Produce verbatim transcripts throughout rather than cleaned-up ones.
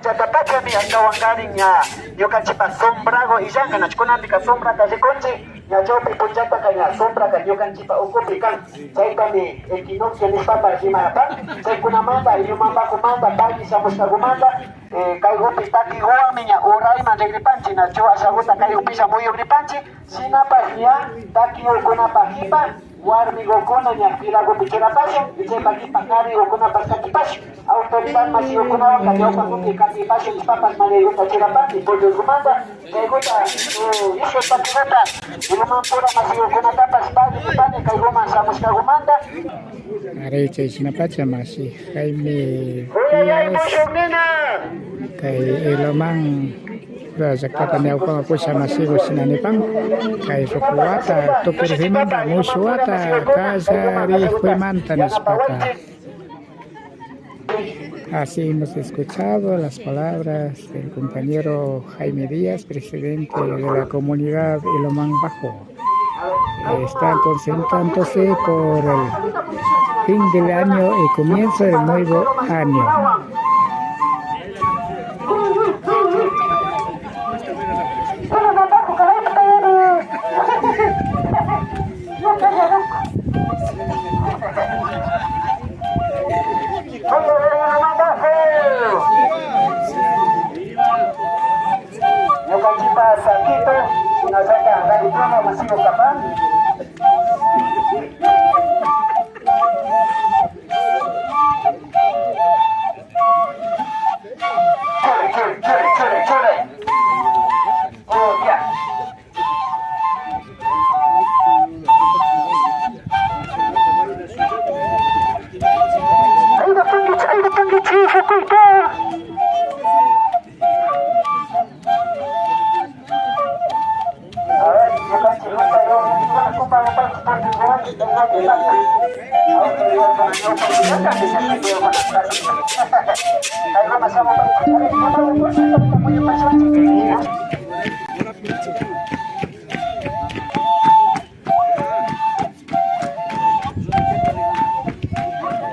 Punllata pachami ashtawankarin ña ñukanchipa sombrago illanka, nachu? Kunanpika sombrata rikunchi, ña chawpi punllataka ña sombraka ñukanchipa ukupi kan. Chaytami equinoccio nishpapash rimanapan. Chaykunamanta, Ilumán Bajomanta pagui shamushkakumanta, eh, kaykupi takikuwanmi ña urayman rikripanchi, nachu? Ashakuta kaykupisha muyukripanchi. Shinapash ña takikukunapa kipa warmikukuna ña filakupi churapashun, y chaypa kipa karikukunapash takipashun. Autoridad mashikukunawanka ñawpakupi katipashun nishpapash mañaykuta churapanchi, pollokumanta, chaykuta, eh, ishkay pakikuta, Ilumanpura mashikukunatapash pagui nipani kaykuman shamushkakumanta. Ari, chay shinapacha mashi Jaime Díaz, kay Ilumán llaktapa ñawpaman pusha mashiku shina nipan, kay ruku wata tukurikuyman, mushuk wata kallarikuyman nishpaka. Así hemos escuchado las palabras del compañero Jaime Díaz, presidente de la comunidad Ilumán Bajo. Están concentrándose por el fin del año y comienzo del nuevo año. Ñukanchipa sakita, shinallata raytuna masiku kapan. Churi, churi, churi, churi, churi. Oh, ya. Aywa, pankichi, aywa, pankichi, fukuyta.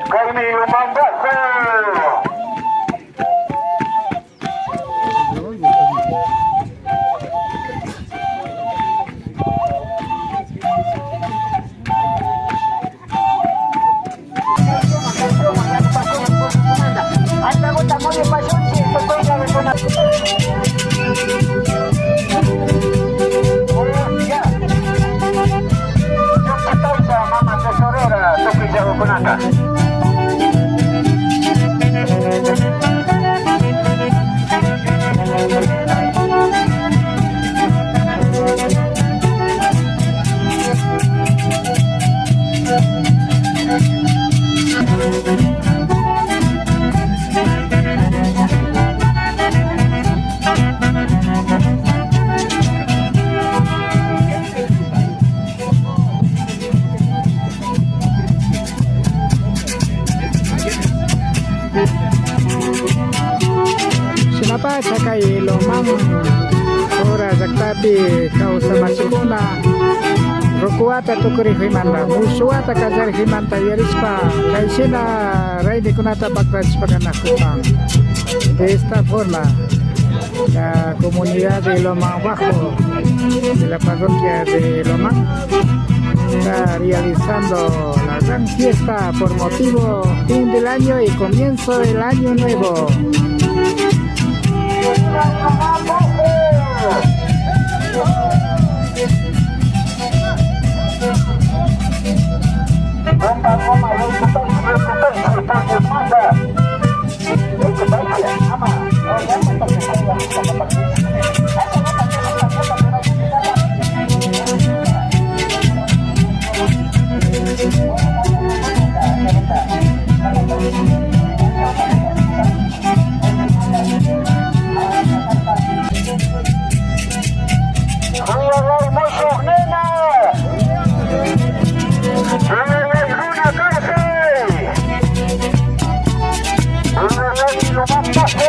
Kaymi Ilumán Bajo. Mama tesorera, tukuy chawakunata. Shinapacha kay Ilumán Ura llaktapi kawsak mashikuna ruku wata tukurikuymanta, mushuk wata kallarikuymanta yuyarishpa, kay shina raymikunata paktachishpa kanakupan. De esta forma, la comunidad de Ilumán Bajo, de la parroquia de Ilumán, está realizando la gran fiesta por motivo fin del año y comienzo del año nuevo. Uyaway mushuk nina. Uyaway runa kawsay. Uyaway Ilumán Bajo.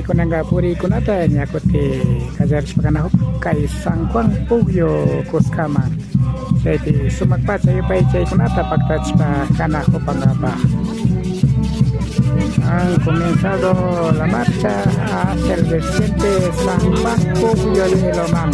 Kunanka purikkunata ña kuti kallarishpa kanakun kay San Juan Pukyukuskaman. Chaypi sumak pacha yupaychaykunata paktachishpa kanakupankapa. Han comenzado la marcha hacia el vertiente San Juan Pukyulomán.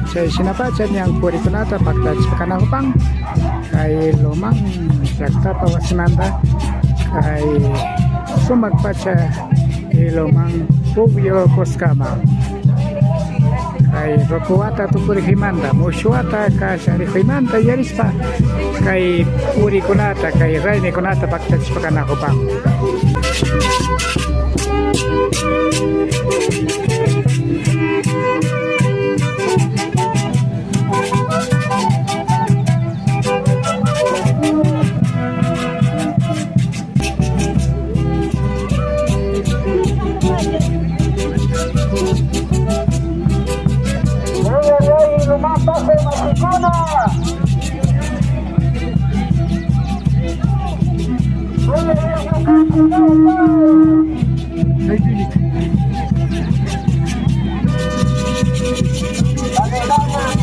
Chayshinapacha ñan purikunata paktachishpa kanakupan kay Lomán llaktapa wasimanta kay sumak pacha Lomán Pukyukuskaman. Kay ruku wata tukurikuykunamanta, mushuk wata kallarikuykunamanta yuyarishpa, kay purikunata, kay raymikunata paktachishpa kanakupan.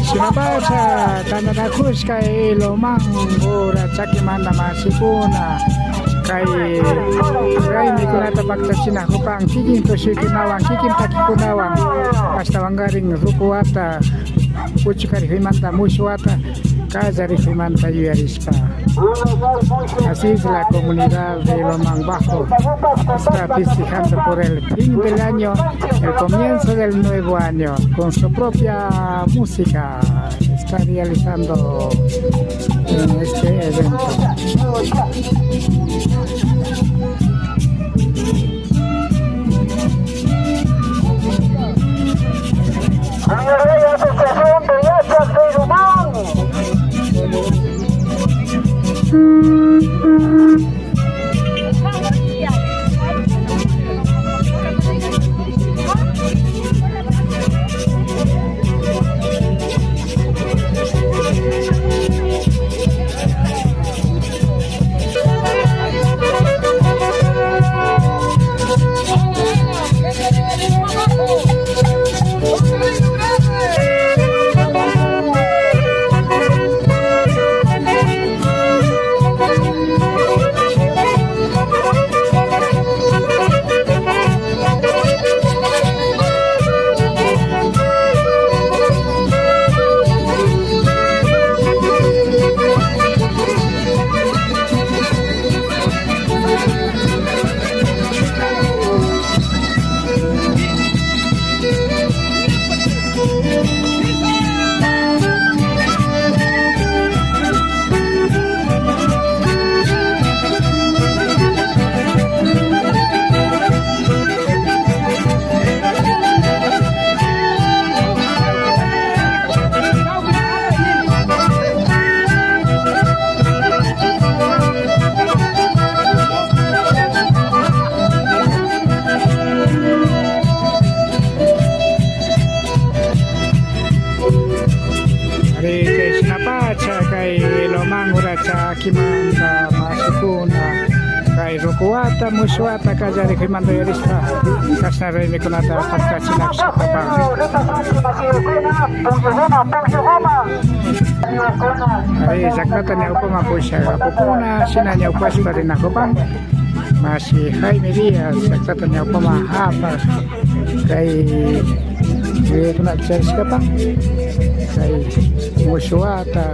Shinapacha tantanakushka Ilumán ura chakimanta mashikuna kay raymikunata paktachinakupan kikin tushuykunawan, kikin takikunawan, ashtawankarin ruku wata, uchukarikuymanta mushuk wata kallarikuymanta yuyarishpa. Así es la comunidad de Ilumán Bajo. Está festejando por el fin del año, el comienzo del nuevo año, con su propia música. Está realizando en este evento. Ari, chayshinapacha kay Ilumán ura chakimanta mashikuna, kay ruku wata, mushuk wata kallarikuymanta yuyarishpa, kashna raymikunata paktachinakushkapan. Ari, llaktata ñawpaman pushak apukuna, shina ñawpashpa rinakupan. Mashi Jaime Díaz, llaktata ñawpaman apak, kay yuyaykunata charishkapan, kay mushuk wata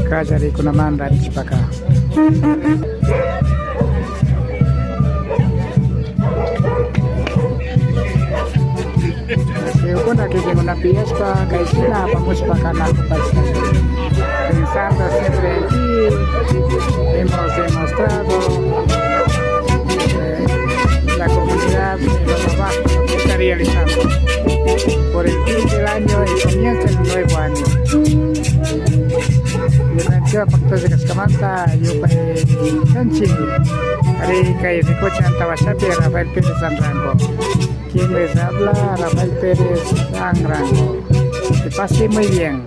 kallarikunamanta nishpaka. Así Kuna kikinkunapi yashpa kayshina apamushpa kanakupash. Pensando siempre en ti, hemos demostrado, eh, la comunidad de Bababajo está realizando por el fin del año y comienzo el nuevo año. Bienvenido a Pactos de Cascamanta, yo, eh, Sanchi. Ari kay rikuchan tawashapi Rafael Pérez Anrango. Quien les habla, Rafael Pérez Anrango. Que pase muy bien.